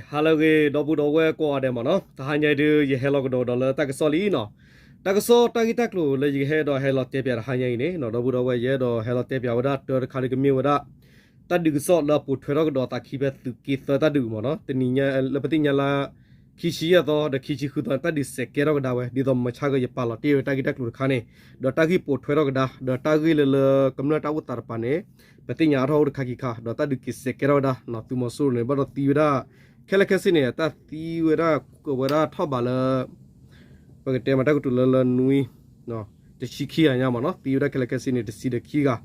ဟါလၢအဂ့ၤ ဒီပုၢ်ဒီဝဲၢ်ကိးဂၤဒဲးမ့ၢ်နီၤ, တဟါညါအံၤဒုး ယဟဲလီၤကဒီးဒီးလၢတၢ်ကစီၣ်လံနီၤ. တၢ်ကစီၣ်တၢ်ဂ့ၢ်တၢ်ကျိၤလၢယကဟဲဒီးဟဲလီၤတဲပၠးတဟါညါအံၤန့ၣ်နီၤ, ဒီပုၢ်ဒီဝဲၢ် ယအဲၣ်ဒိးဟဲလီၤတဲပၠးဝဲဒၣ်တၢတခါဒုးကမ့ၢ်ဝဲဒၣ် တၢ်ဒုးကစီၣ်လၢအပိာ်ထွဲထီၣ်ကဒီးသးခံဖဲသုးက့သၢတၢ်ဒုးမ့ၢ်နီၤ, တနံၤညါလၢပသ့ၣ်ညါလၢ ခံဆံယဲၢ်သီ ဒီးခံဆံဃုသီန့ၣ် တၢ်ဒုးစဲးကဲထီၣ်ကဒါဝဲ ဒ်သိးမုၢ်ဆါကယပာ်လီၤတ့ၢ်ဝဲတၢ်ဂ့ၢ်တၢ်ကျိၤတခါန့ၣ်, ဒီးတၢ်ဂ့ၢ်ပိာ်ထွဲထီၣ်ကဒါ ဒီးတၢ်ဂ့ၢ်လၢလၢကမျၢၢ်တၢ်အိၣ်သးတပၤန့ၣ် ပသ့ၣ်ညါအါထီၣ်အိၣ်တခါခံခါ ဒီးတၢ်ဒုးက့ၤစဲးကဲထီၣ်ဝဲဒၣ်နီၤ, သုးမီၤစိရိၤန့ၣ် ဘၣ်ဒီးသံဝဲဒၣ် ခဲလၢာ်ခဲဆ့န့ၣ် တၢ်သံဝဲဒၣ် ကဝဲဒၣ်ထီၣ်ဘးလၢ ပကတဲမးတၢ်ကတိၤလၢလၢနွံ တဆံခံဂၤညါမ့ၢ်နီၤ, သံဝဲဒၣ်ခဲလၢာ်ခဲဆ့န့ၣ် တဆံဒီးခံဂၤ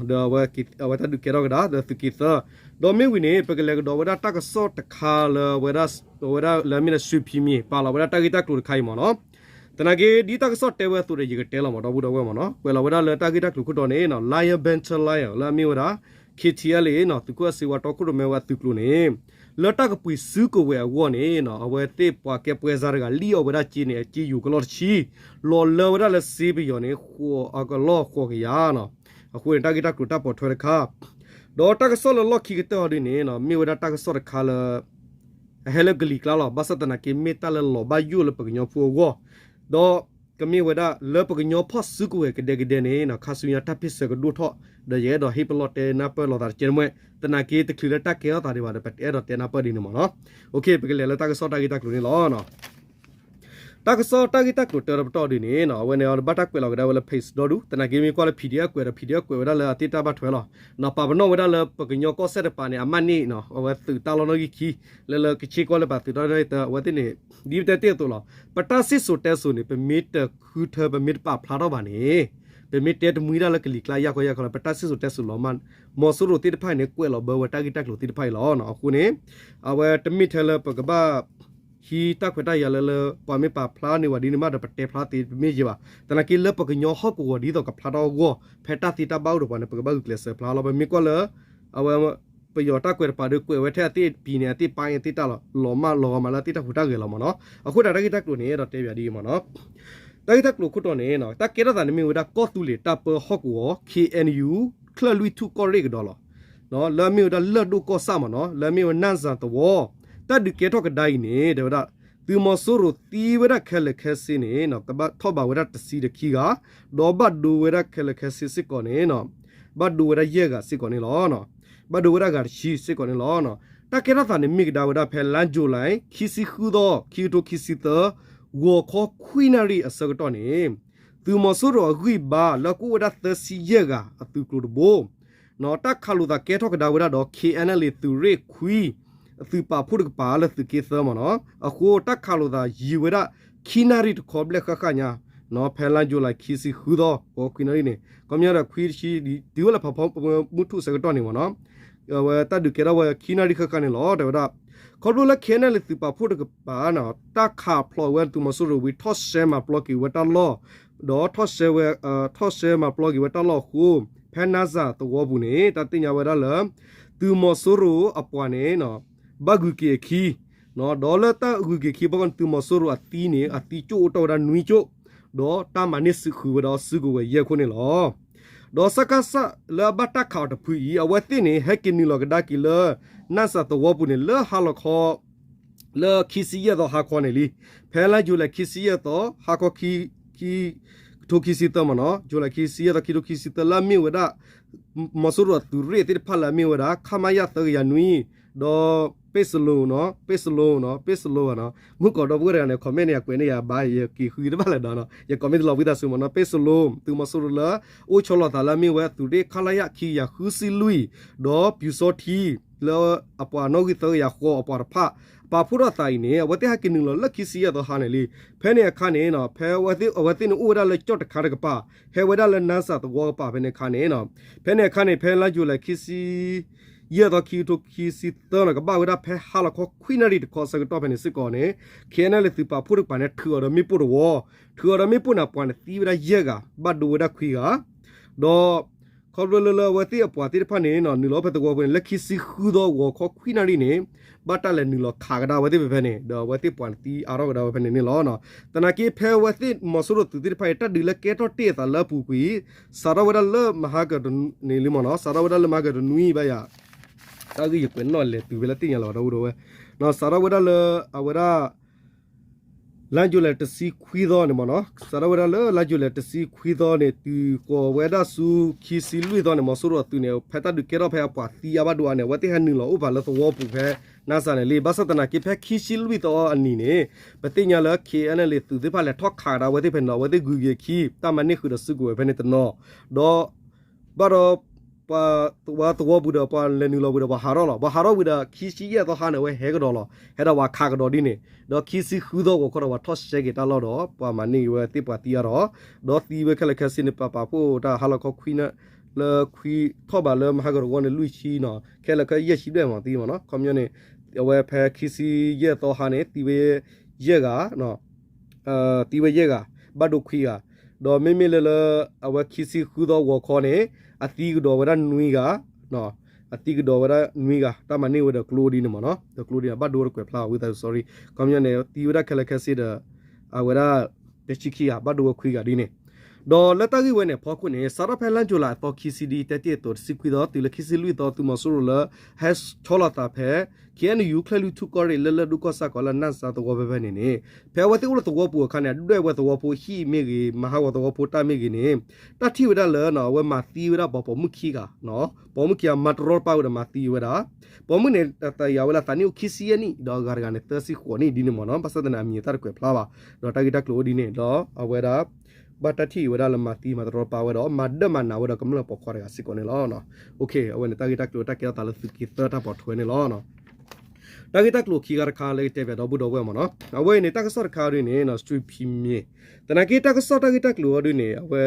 ဒီးအဝဲတၢ်ဒုးကဲထီၣ်ကဒါ ဒီးသုးက့သၢ, ဒီးမ့ၢ်ဝံၤန့ၣ် ပကလဲၤကဒီးဝဲဒၣ်တၢ်ကစီၣ်တခါလၢ အဝဲဒၣ်လၢအမ့ၢ်လၢ ရွှေဖီမြေ ပာ်လီၤဝဲဒၣ်တၢ်ဂ့ၢ်တၢ်ကျိၤတခါအံၤမ့ၢ်နီၤ. သနာ်က့ ဒ်တၢ်ကစီၣ်တဲဝဲအသိးဒီး ယကတဲလီၤမ့ၢ်ဒီပုၢ်ဒီဝဲၢ်မ့ၢ်နီၤ, ကွဲးလီၤဝဲဒၣ်လၢတၢ်ဂ့ၢ်တၢ်ကျိၤခိၣ်တီန့ၣ် Lion Battalion လၢအမ့ၢ်ဝဲဒၣ် ခ့ထံအလ့နီၤ, သုးခိၣ်အစ့ဝါတီခိၣ်ရိၣ်မဲဝဲအသုးကျိၤန့ၣ် လၢတၢ်ကပှ့ၤစုကဝဲၤအဂီၢ်န့ၣ် အဝဲသ့ၣ်ပှၤကဲပှဲၤစါတဂၤ လံၣ်အီၣ်ဝဲဒၣ်စ့န့ၣ် အစ့ယိၤကလီၢ်တဆံ လီၤလၢဝဲဒၣ်လၢစ့ပယီၤန့ၣ် ဃိးအကလီၢ်ဃိးကယၤနီၤ, အဃိန့ၣ် တၢ်ဂ့ၢ်တၢ်ကျိၤတၢ်ပိာ်ထွဲတခါ, ဒီးတၢ်ကစီၣ်လၢလီၢ်ခံကတၢၢ်အီၤဒ်န့ၣ် မ့ၢ်ဝဲဒၣ်တၢ်ကစီၣ်တခါလၢ အဟဲလၢကလံၤကျါလီၤ, ဘၣ်ဆၣ်သနာ်က့ မ့ၢ်တၢ်လၢလီၤဘၣ်ယိၣ်လၢပကညီဖိအဂီၢ်, ဒီးကမ့ၢ်ဝဲဒၣ်လၢပကညီဖီၣ်စုကဝဲၤကဒဲကဒဲန့ၣ် ခါဆူညါတၢ်ဖ့ၣ်ဆၢကဒိၣ်ထီၣ်, ဒီးယအဲၣ်ဒိးဟ့ၣ်ပလီၢ်တဲနၢ်ပၢၢ်လိာ်သးတကဲတမှဲ, သနာ်က့တချုးလၢတၢ်ကဲထီၣ်သးဒံးဘၣ်ဒီး ပတအဲၣ်ဒိးတဲနၢ်ပၢၢ်ဒ်န့ၣ်မ့ၢ်နီၤ. ပကလဲၤလၢတၢ်ကစီၣ်တၢ်ဂ့ၢ်တၢ်ကျိၤန့ၣ်လီၤ. တၢ်ကစီၣ်တၢ်ဂ့ၢ်တၢ်ကျိၤတၢတပတီၢ်ဒ်န့ၣ် အဝဲန့ၣ်ဘၣ်တၢ်ကွဲးလီၤကဒါဝဲလၢ page ဒီဒူၣ်, သနာ်က့မ့ၢ်ကွၢ်လၢ PDF ကွဲးဒီး PDF ကွဲးဝဲဒၣ်လၢအသ့ၣ်တၢ်ဘၣ်ထွဲလီၤ. ပာ်ပနီၣ်ဝဲဒၣ်လၢပကညီကီၢ်စဲၣ်တပၤန့ၣ် အမ့ၢ်န့ၣ် အဝဲသုးတၢ်လီၢ်နီၣ်ဂံၢ်ခံ လၢလၢကဆ့ကီၢ်လၢပာ်သုးတၢ်နီၣ်ဂံၢ်သၢ အဝဲသ့ၣ်န့ၣ် ဒ်ပတဲတ့ၢ်အသိးလီၤ. ပတၢ်စံၣ်စိၤတဲစိၤန့ၣ် ပမ့ၢ်တဃုထၢ ပမ့ၢ်တပာ်ဖျါထီၣ်ဘၣ်န့ၣ် ပမ့ၢ်တဲတမှံတၢ်လၢကလံၤကျါယၢ်ခီယၢ်ခီလီၤ. ပတၢ်စံၣ်စိၤတဲစိၤလီၤမၢ် မီၤစိရိၤသ့ၣ်တဖၣ်န့ၣ် ကွဲးလီၤဘၢဝဲတၢ်ဂ့ၢ်တၢ်ကျိၤသ့ၣ်တဖၣ်အံၤလီၤ. အဃိန့ၣ် အဝဲတမ့ၢ်ထဲလၢပကဘၣ် ဟံးတၢ်ခွဲးတၢ်ယာ်လၢလၢ ပှၤမ့ၢ်ပာ်ဖျါန့ၢ်ဝဲဒ်န့ၣ်မးဒီး ပတဲဖျါသ့တမ့ၢ်ယဲဘၣ်. သနာ်က့လၢပကညီဟီၣ်ကဝီၤဒ်သိးကဖျါထီၣ်အဂီၢ် ဖဲတၢ်သ့တၢ်ဘၣ်အိၣ်တပၤန့ၣ် ပကဘၣ်ဂုာ်ကျဲးစၢးဖျါလီၤ. ပမ့ၢ်ကွၢ်လၢ အဝဲ ပယီၤတၢ်ကွဲးတပၤဒီး ကွဲးဝဲထဲအသ့ၣ်ပံၤန့ၣ် အသ့ၣ်ပာ်အသ့ၣ်တၢ်လီၤ လီၤမၢ်လီၤဂီၤမးလၢအသ့ၣ်တၢ်ဟူးတၢ်ဂဲၤလီၤမ့ၢ်နီၤ. အဃိတၢ်တၢ်ဂ့ၢ်တၢ်ကျိၤန့ၣ်ဒီးတဲပၠးဒ်အံၤမ့ၢ်နီၤ. တၢ်ဂ့ၢ်တၢ်ကျိၤခိၣ်တီန့ၣ် တၢ်ကဲထီၣ်သးန့ၣ်မ့ၢ်ဝဲဒၣ်ကီၢ်သူလ့ၤတၢ်ပၢဟီၣ်ကဝီၤ ခ့ၣ်အဲၣ်ယူၣ် ချၢၣ်လွံၢ်ထူၣ်ကီၢ်ရ့ၣ်ကဒီးလီၤ. လၢအမ့ၢ်ဝဲဒၣ်လၢၢ်ဒိၣ်ကီၢ်ဆၣ်မ့ၢ်နီၤ လၢအမ့ၢ်ဝဲနၢ်စၢ်သဝီ တၢ်ဒုးကဲထီၣ်ကဒါအံၤန့ၣ် တဲဝဲဒၣ် သုးမီၤစိရိၤသံဝဲဒၣ်ခဲလၢာ်ခဲဆ့န့ၣ် ကဘၣ်ထီၣ်ဘးဝဲဒၣ်တဆံဒီးခံဂၤ ဒီးဘၣ်ဒိဝဲဒၣ်ခဲလၢာ်ခဲဆ့စ့ၢ်ကီးန့ၣ် ဘၣ်ဒိဝဲဒၣ်ယဲၢ်ဂၤစ့ၢ်ကီးန့ၣ်လီၤ. ဘၣ်ဒိဝဲဒၣ်ဂၤတဆံစ့ၢ်ကီးန့ၣ်လီၤ. တၢ်ကဲထီၣ်သးန့ၣ်မ့ၢ်ကဒါဝဲဒၣ်ဖဲလါယူၤလံ ခံဆံဃုသီ ခံကထိခံဆံသၢ ဂီၤခီခွံနၣ်ရံၣ်အဆၢကတီၢ်န့ၣ် သုးမီၤစိရိၤအဂံၢ်ဘါလၢအကအိၣ်ဝဲဒၣ်သၢဆံယဲၢ်ဂၤအသုးကျိၤတဘိ တၢ်ခးလိာ်သးကဲထီၣ်ကဒါဝဲဒၣ်ဒီး ခ့ၣ်အဲၣ်ယူၣ် သုးရ့ၣ်ခွံ သုးပာ်ဖှိၣ်တကပၤလၢသုးက့သၢမ့ၢ်နီၤ. အဃိတၢ်ခးလိာ်သးယံာ်ဝဲဒၣ် ခံနၣ်ရံၣ်တခီဘျဲၣ်ဃၣ်ဃၣ်ညါ ဖဲလါယူၤလံ ခံဆံဃုသီ ဂီၤခွံနၣ်ရံၣ်န့ၣ် ခီပညီဒီးခွံတဆံ တုၤဝဲလၢဖးဖီမုၢ်ထူၣ်အဆၢကတီၢ်န့ၣ်မ့ၢ်နီၤ အဝဲတၢ်ဒုးကဲထီၣ်ဝဲခံနၣ်ရံၣ်ဃၣ်ဃၣ်န့ၣ်လီၤ. တဲဝဲဒၣ် ခီဖျိလၢ ခ့ၣ်အဲၣ်ယူၣ် သုးပာ်ဖှိၣ်တကပၤန့ၣ် တၢ်ခးဖျိးဝဲသုးမီၤစိရိၤဝံၤ ထီၣ်ရှဲမၤပျီက့ၤဝဲတၢ်လီၢ် ဒီးထီၣ်ရှဲဝဲ ထီၣ်ရှဲမၤပျီက့ၤဝဲတၢ်လီၢ်အဃိ ဖဲနၢ်စၢ်သဝီပူၤန့ၣ် တၢ်သ့ၣ်ညါဝဲဒၣ်လၢ သုးမီၤစိရိၤအပှၤန့ၣ် ဘၣ်ဂုၤက့ၤအခံ ဒီးလၢတၢ်ဂုၤက့ၤခံဘၣ်ကီးန့ၣ် သုးမီၤစိရိၤအသံန့ၣ် အသံကၠိၣ်အိၣ်တ့ၢ်ဝဲဒၣ်နွံကၠိၣ် ဒီးတၢ်မၤန့ၢ်စုဃုာ်ဝဲဒီးစုကဝဲၤယဲၢ်ခိၣ်န့ၣ်လီၤ. ဒီးစကစ လၢအဘၣ်တၢ်ခးအီၤတဖုအံၤ အဝဲသ့ၣ်န့ၣ် ဟဲက့ၤနုာ်လီၤကဒါက့ၤလၢ နၢ်စၢ်သဝီပူၤန့ၣ် လၢဟါလီၤခီ လၢခံဆံယဲၢ်သီဟါခီန့ၣ်လံ. ဖဲလါယူၤလံ ခံဆံယဲၢ်သီ ဟါခီ ခံ ခံ ကထိခံဆံသၢမ့ၢ်နီၤ ယူၤလံ ခံဆံယဲၢ်သီ ခံကထိခံဆံသၢ လၢအမ့ၢ်ဝဲဒၣ် မီၤစိရိၤအသုးရ့ၣ်သ့ၣ်တဖၣ်လၢအမ့ၢ်ဝဲဒၣ် ခမရ သၢကယၤနွံ ဒီး ပဲစလိနီၤ ပဲစလိနီၤ ပဲစလိဘၣ်နီၤ မုၣ်ကီၤဒီပုၢ်ဝဲၢ်တဂၤန့ၣ် comment န့ၣ် အကွဲးန့ၢ်ယၤဘၣ် ယက့ၤဃုတဘၣ်လၢၤဒီးနီၤ ယ comment တလီၤဝံသးစူၤမ့ၢ်နီၤ ပဲစလိ သုးမီၤစိရိၤလၢ အိၣ်ဆီလီၤသးလၢအမ့ၢ်ဝဲသုးရ့ၣ် ခလရ ခံကယၤဃုဆံလွံၢ် ဒီးပျူစောထီး လၢအပှၤနီၣ်ဂံၢ်သၢကယၤဃိးအပှၤတဖၣ် ပာ်ဖှိၣ်ထီၣ်သးအံၤန့ၣ် အဝဲသ့ၣ်ဟဲက့ၤနုာ်လီၤလၢခံဆံယဲၢ်သီဟါန့ၣ်လံ. ဖဲန့ၣ်အခါန့ၣ် ဖဲအဝဲသ့ၣ်န့ၣ်အိၣ်ဝဲဒၣ်လၢကၠီၣ်တခါတကပၤ ဟဲဝဲဒၣ်လၢနၢ်စၢ်သဝီကပၤဖဲန့ၣ်အခါန့ၣ် ဖဲန့ၣ်အခါန့ၣ် ဖဲလါယူၤလံ ခံဆံ ယဲၢ်သီ ခံကထိခံဆံသၢနီၤ ကဘၣ်ဝဲဒၣ်ဖဲဟါလီၤခီခွံနၣ်ရံၣ်တခီအဆၢကတီၢ်ဖဲန့ၣ်စ့ၢ်ကီးန့ၣ် ခ့ၣ်အဲၣ်ယူၣ် သုးပာ်ဖှိၣ်တကပၤန့ၣ် ထုးအီၤဒီးမ့ၣ်ပိၢ်တဝီ ထုးအီၤဒီးမ့ၣ်ပိၢ်န့ၣ် ပှၤန့ၣ်သံဝဲဒၣ်ယဲၢ်ဂၤ ဘၣ်ဒိဝဲဒၣ်ခွံဂၤ ဒီး ခီဖျိလၢလၢအဝဲသ့ၣ်အပှၤသ့ၣ်တဖၣ်န့ၣ် နုာ်လီၤဖဲသဝီပူၤန့ၣ် လၢခံဆံဃုသီ ဂီၤခီခွံနၣ်ရံၣ်န့ၣ် ဘၣ်တၢ်လဲၤနုာ်လီၤခးကဒါဝဲသ့ၣ်ဖဲဖဲန့ၣ် ဒီးအဝဲသ့ၣ်ပှၤန့ၣ်သံအါထီၣ်ကဒါဝဲဖဲန့ၣ်န့ၣ်လီၤ. သနာ်က့ဖဲအဝဲသ့ၣ်မီၤစိရိၤသုးသ့ၣ်တဖၣ်အံၤ တၢ်ဒုးလၢကဲထီၣ်တ့ၢ်အသးလၢအပူၤကွံာ် စးထီၣ်ဝဲဒၣ်လၢမဟါကတနံၤလံမ့ၢ်နီၤ စးထီၣ်ဝဲဒၣ်လၢမဟါကတနွံဘၣ်ယၤ တၢ်ဂ့ၢ်ယကွဲးနီၣ်လဲၤတုၤဖဲလၢသ့ၣ်ညါလီၤ ဒီပုၢ်ဒီဝဲၢ်, စးထီၣ်ဝဲဒၣ်လၢ အဝဲဒၣ် လါယူၤလံတဆံခွံသီန့ၣ်မ့ၢ်နီၤ, စးထီၣ်ဝဲဒၣ်လၢလါယူၤလံတဆံခွံသီန့ၣ် တုၤဃီၤဝဲဒၣ်ဆူခံဆံလွံၢ်သီန့ၣ် မီၤစိရိၤအသုးန့ၣ် ဖဲတၢ်ဒုးကဲထီၣ်ဖဲအပှၤသံအါဘၣ်ဒိအါန့ၣ် အဝဲသ့ၣ်ဟဲနုာ်လီၤအိၣ်ပာ်လၢသဝီပူၤဖဲ နါစၢ်န့ၣ်လံ. ဘၣ်ဆၣ်သနာ်က့ ဖဲခံဆံလွံၢ်သီအနံၤန့ၣ် ပသ့ၣ်ညါလၢ KNLA သုးသ့ၣ်တဖၣ်လဲၤထီၣ်ခးကဒါဝဲသ့ၣ်ဖဲန့ၣ်ဒီး အဝဲသ့ၣ်ဂုၤက့ၤခံ တၢ်မၤန့ၢ်ဃုာ်ဒီးစုကဝဲၤဖဲန့ၣ်တနီၤ, ဒီး ဘၣ်ဒီး ပှၤသဝီပူၤဒီး ပှၤလဲၤနုာ်လီၤဝံၤဒီး ပှၤဟးထီၣ်လီၤ. ပှၤဟးထီၣ်ဝံၤဒီး ခံဆံယဲၢ်သီဟါန့ၣ် အဝဲဟဲကဒီးလီၤ. ဟဲဒီးပှၤခးကဒီးဒ်န့ၣ်, ဒီးခံဆံဃုသီဂီၤခီဒီး ပှၤထီၣ်ဆှဲက့ၤတၢ်လီၢ်ဒီး ပှၤမၤန့ၢ်က့ၤဝဲသ့ၣ်ပှၤသံအါဒီး, ဒီးသံဝဲခဲလၢာ်ခဲဆ့န့ၣ် ပာ်ပာ်ဖှိၣ်တၢ်ဟါလီၤခီခွံ လၢခွံထီၣ်ဘးလၢမဟါကတဂီၢ်န့ၣ် လွံၢ်ဆံနီၤ, ခဲလၢာ်ခဲဆ့ယဲၢ်ဆံဘျဲၣ်မးသံမ့ၢ်နီၤ. ခီပညီန့ၣ် အဝဲဖဲခံဆံယဲၢ်သီဟါန့ၣ် သံဝဲ ယဲၢ်ဂၤ သံဝဲယဲၢ်ဂၤ, ဘၣ်ဒိခွံဂၤ, ဒီးမ့မ့ၢ်လၢလၢ အဝဲခံဆံဃုသီဂီၤခီန့ၣ် အသံကဒီးဝဲဒၣ်နွံဂၤ, အသံကဒီးဝဲဒၣ်နွံဂၤ တၢ်မၤန့ၢ်ဝဲဒီးကျိဒ်န့ၣ်မ့ၢ်နီၤ, ဒီးကျိဒ်န့ၣ် ဘၣ်ဒိဝဲတကွဲးဖျါဝံသး sorry, ခီပညီန့ၣ် သံဝဲဒၣ်ခဲလၢာ်ခဲဆ့ဒီး အဝဲဒၣ် တဆံခံဂၤ ဘၣ်ဒိဝဲခွံဂၤဒ်န့ၣ်, ဒီးလၢတၢ်ဂ့ၢ်ဝဲန့ၣ် အဖီခိၣ်န့ၣ် စးထီၣ်ဖဲလါယူၤလံအသီခံဆံဒ် တၢ်တ့ၢ်အသိးတဆံခွံသီ တုၤလၢခံဆံလွံၢ်သီ သုးမီၤစိရိၤလၢ ဟဲဆီလီၤသးဖဲ KNU ချဲၣ်လွံၢ်ထူၣ်ကီၢ်ရ့ၣ်လၢလၢၢ်ဒိၣ်ကီၢ်ဆၣ်ကီးလၢနၢ်စၢ်သဝီဖဲဖဲန့ၣ်န့ၣ်, ဖဲအဝဲသ့ၣ်အိၣ်လၢသဝီပူၤအခါန့ၣ် အဒွဲၣ်ဝဲသဝီဖိဟံၣ်မ့ၢ်ဂ့ၤ မၤဟးဂီၤသဝီဖိတၢ်မ့ၢ်ဂ့ၤန့ၣ်, တၢ်ထံၣ်ဝဲဒၣ်လၢ အဝဲမၤသံဝဲဒၣ်ပှၤပိာ်မုၣ်ခံဂၤ, ပိာ်မုၣ်ခံဂၤမၤတရီတပါဝဲဒီးမၤသံဝဲဒၣ်, ပိာ်မုၣ်န့ၣ် တယၤဝဲလၢသးနံၣ်အိၣ်ခံဆံယဲၢ်နံၣ် ဒီးအဂၤတဂၤန့ၣ် သၢဆံဃိးနံၣ်ဒ်န့ၣ်မ့ၢ်နီၤ, ဘၣ်ဆၣ်သနာ်အမံၤတၢ်တကွဲးဖျါဘၣ်, ဒီးတၢ်ဂ့ၢ်တၢ်ကျိၤအိၣ်ဒ်န့ၣ် ဒီးအဝဲဒၣ် ဘၣ်တၢ်ထံၣ်ဝဲဒၣ်လၢမၤသံမၤတရီတပါဝဲဒီး မၤဒၢမၤနးဝဲဒီးကမျၢၢ်ပိာ်ခွါတဂၤစ့ၢ်ကီးန့ၣ်လီၤ. အဝဲန့ၣ်တၢ်ဂ့ၢ်တၢ်ကျိၤတၢ်ကဲထီၣ်သးလၢသုးက့သၢတၢ်ပိာ်ထွဲန့ၣ်လီၤ. တၢ်ဂ့ၢ်တၢ်ကျိၤခံဂၤတခါလၢကတဲဘၣ်ဒီပုၢ်ဒီဝဲၢ်မ့ၢ်နီၤ, အဝဲအံၤန့ၣ် တၢ်ကစီၣ်တခါအံၤဒ်န့ၣ် စတြံဖံမ့ၢ်, သနာ်က့တၢ်ကစီၣ်တၢ်ဂ့ၢ်တၢ်ကျိၤအံၤဒ်န့ၣ် အဝဲ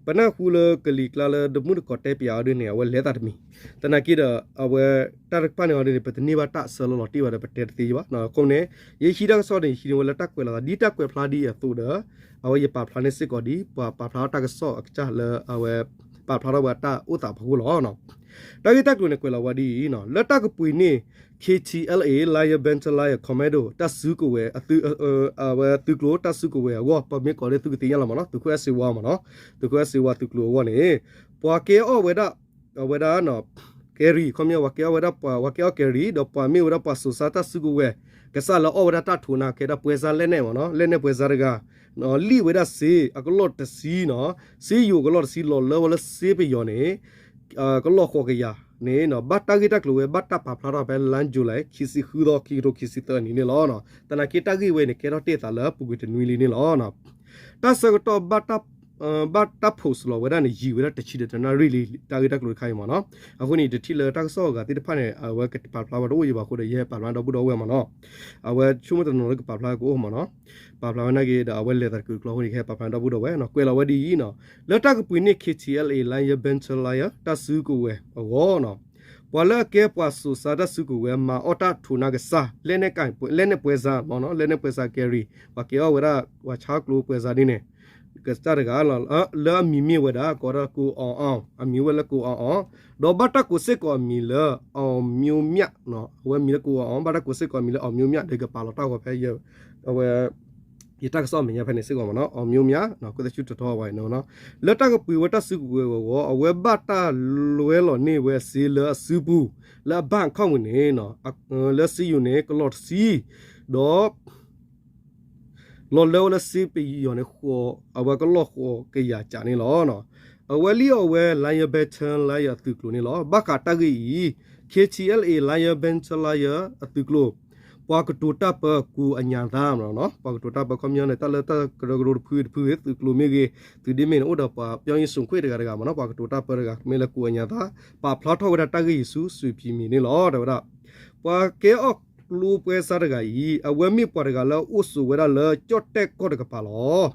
ပနၢ်ဟူလၢကလံၤကျါလၢတမုၣ်တကိးတဲပၠးအီၤဒ်န့ၣ် အဝဲလဲၤသးတမံၤ, သနာ်က့ဒီး အဝဲတၢ်တကပၤန့ၣ်အီၤဒ်န့ၣ် ပတန့ၢ်ဘၣ်တၢ်အဆၢလီၤလီၤတံၢ်ဘၣ်ဒီး ပတဲတသ့ဘၣ်. အဃိန့ၣ် ယဟံးတၢ်ကစီၣ်န့ၣ် ယဟံးန့ၢ်ဝဲလၢတၢ်ကွဲးလီၤသးဒ်တၢ်ကွဲးဖျါဒ်အံၤအသိးဒီး အဝဲယပာ်ဖျါန့ၢ်စ့ၢ်ကီးဒ် ပှၤပာ်ဖျါထီၣ်တၢ်ကစီၣ်အကစၢ်လၢအဝဲ ပာ်ဖျါထီၣ်ဝဲတၢ်အိၣ်သးဖီခိၣ်လီၤ. တၢ်ဂ့ၢ်တၢ်ကျိၤန့ၣ် ကွဲးလီၤဝဲဒ်အံၤ, လၢတၢ်ကပှ့ၤန့ၢ် K T L A Lion Battalion Commando တၢ်စုကဝဲၤ အဝဲသုးကျိၤတၢ်စုကဝဲၤအဂီၢ် ပမ့ၢ်ကိးလၢသုကသ့ၣ်ညါလီၤမ့ၢ်နီၤ, သုးခိၣ်အဲၣ်စ့ဝါမ့ၢ်နီၤ, သုးခိၣ်အဲၣ်စ့ဝါသုးကျိၤအဂီၢ်န့ၣ် ပှၤကဲအီၣ်ဝဲဒၣ် အဝဲဒၣ် ကဲရံၤ ခီပညီ ပှၤကဲအီၣ်ဝဲဒၣ်ပှၤ ပှၤကဲအီၣ်ကဲရံၤ ဒီးပှၤမ့ၢ်ဝဲဒၣ်ပှၤစိာ်စၢ်တၢ်စုကဝဲၤ ကစၢ်လၢအီၣ်ဝဲဒၣ်တၢ်ထိးနၢ်ကဲဒၣ်ပွဲစားလက်နက်မ့ၢ်နီၤ, လက်နက်ပွဲစားတဂၤ လံၣ်ဝဲဒၣ်စ့အကလီၢ်တဆံနီၤ, စ့ယိၤကလီၢ်တဆံ လီၤလၢဝဲလၢစ့ပယီၤန့ၣ် ကလီၢ်ဃိးကယၤန့ၣ် ဘၣ်တၢ်ဂ့ၢ်တၢ်ကျိၤဝဲ ဘၣ်တၢ်ပာ်ဖျါထီၣ်ဖဲလါယူၤလံ ခံဆံဃုသီ ခံကထိခံဆံသၢနံၣ်န့ၣ်လီၤ. သနာ်က့တၢ်ဂ့ၢ်ဝဲန့ၣ် ကဲထီၣ်တ့ၢ်သးလၢပူၤကွံာ်တနွံလံန့ၣ်လီၤ. တၢ်ဆၢကတီၢ် ဘၣ်တၢ် post လီၤဝဲဒၣ်န့ၣ် ယံာ်ဝဲဒၣ်တဆံဒီးတနၣ်ရံၣ်လံ တၢ်ဂ့ၢ်တၢ်ကျိၤတခါအံၤမ့ၢ်နီၤ. အဃိန့ၣ် ယတထံၣ်လၢတၢ်ကစီၣ်အဂၤသ့ၣ်တဖၣ်န့ၣ် အဝဲကပာ်ဖျါဝဲတအိၣ်ယံၤဘၣ်အဃိဒီး ယဟဲပာ်ဖျါဒီပုၢ်ဒီဝဲၢ်မ့ၢ်နီၤ. အဝဲဆိကမိၣ်တနီၤလၢကပာ်ဖျါကအိၣ်မ့ၢ်နီၤ. ပာ်ဖျါဝဲနာ်က့ဒီး အဝဲလဲၤသးတကုာ်ကျီအဃိန့ၣ် ကဟဲပာ်ဖျါဒီပုၢ်ဒီဝဲၢ်နီၤ. ကွဲးလီၤဝဲဒ်အံၤနီၤ, လၢတၢ်ကပှ့ၤန့ၢ် K T L A Lion Battalion တၢ်စုကဝဲၤအဂီၢ်နီၤ ပှၤလၢအကဲပှၤစိာ်စၢ်တၢ်စုကဝဲၤ မၤအီၣ်တၢ်ထိးနၢ်ကစၢ် လက်နက်ကိုင် လက်နက်ပွဲစားမ့ၢ်နီၤ, လက်နက်ပွဲစားကဲရံၤ ပှၤကဲအီၣ်ဝဲဒၣ် ပှၤဆါကျိပွဲစားဒ်န့ၣ် ကစၢ်တဂၤ လၢအမံၤမ့ၢ်ဝဲဒၣ် ကိးဒၣ် ကိုအောင်အောင်, အမံၤဝဲလၢ ကိုအောင်အောင်, ဒီးဘၣ်တၢ်ကိးစ့ၢ်ကီးအမံၤလၢ အောင်မျိုးမြတ်နီၤ, အဝဲမံၤလၢ ကိုအောင်အောင်, ဘၣ်တၢ်ကိးစ့ၢ်ကီးအမံၤလၢ အောင်မျိုးမြတ် ဒီးကပာ်လီၤတၢ်ဂီၤဖဲ အဝဲ ယတၢ်ကစီၣ်အမဲာ်ညါဖဲန့ၣ်စ့ၢ်ကီးမ့ၢ်နီၤ, အောင်မျိုးမြတ် ကသၢဆူတထီဝဲနီၤ, လၢတၢ်ကပှ့ၤဝဲတၢ်စုကဝဲၤအဂီၢ် အဝဲဘၣ်တၢ်လွဲလီၤန့ၢ်ဝဲစ့လၢအစုပူၤ လၢအဘၣ်အခီၣ်မုၢ်န့ၣ် လၢစ့ယိၤန့ၣ် ကလီၢ်တဆံ ဒီး လီၤလၢဝဲလၢစ့ပယီၤန့ၣ် ဃိး အဝဲကလီၢ်ဃိးကယၤကးန့ၣ်လီၤ. အဝဲလံၣ်အီၣ်ဝဲ Lion Battalion အသုးကျိၤန့ၣ်လီၤ. ဘၣ်ဃးတၢ်ဂ့ၢ်အံၤ K T L A Lion Battalion အသုးကျိၤ ပှၤကတိၤတၢ်ပၢ ကိုအညာသား မ့ၢ်နီၤ, ပှၤကတိၤတၢ်ပၢခီပညီန့ၣ် တၢ်လၢတၢ်ကရၢကရိတဖုတဖု သုးကျိၤမ့ၢ်ဂ့ၤ သုးဒ့မ့ၢ်န့ၣ် အိၣ်ဒီးပှၤ ပြောရေးဆိုခွင့် တဂၤတဂၤမ့ၢ်နီၤ, ပှၤကတိၤတၢ်ပၢတဂၤ မ့ၢ်လၢ ကိုအညာသား ပာ်ဖျါထီၣ်ဝဲဒၣ်တၢ်ဂ့ၢ်အံၤဆူ စူဖံမံၤန့ၣ်လီၤ. တဲဝဲဒၣ် ပှၤကဲအီၣ်ကျိပွဲစားတဂၤအံၤ အဝဲမ့ၢ်ပှၤတဂၤလၢအအိၣ်ဆိးဝဲဒၣ်လၢကၠီၣ်တဲၣ်ကီၢ်တကပၤလီၤ.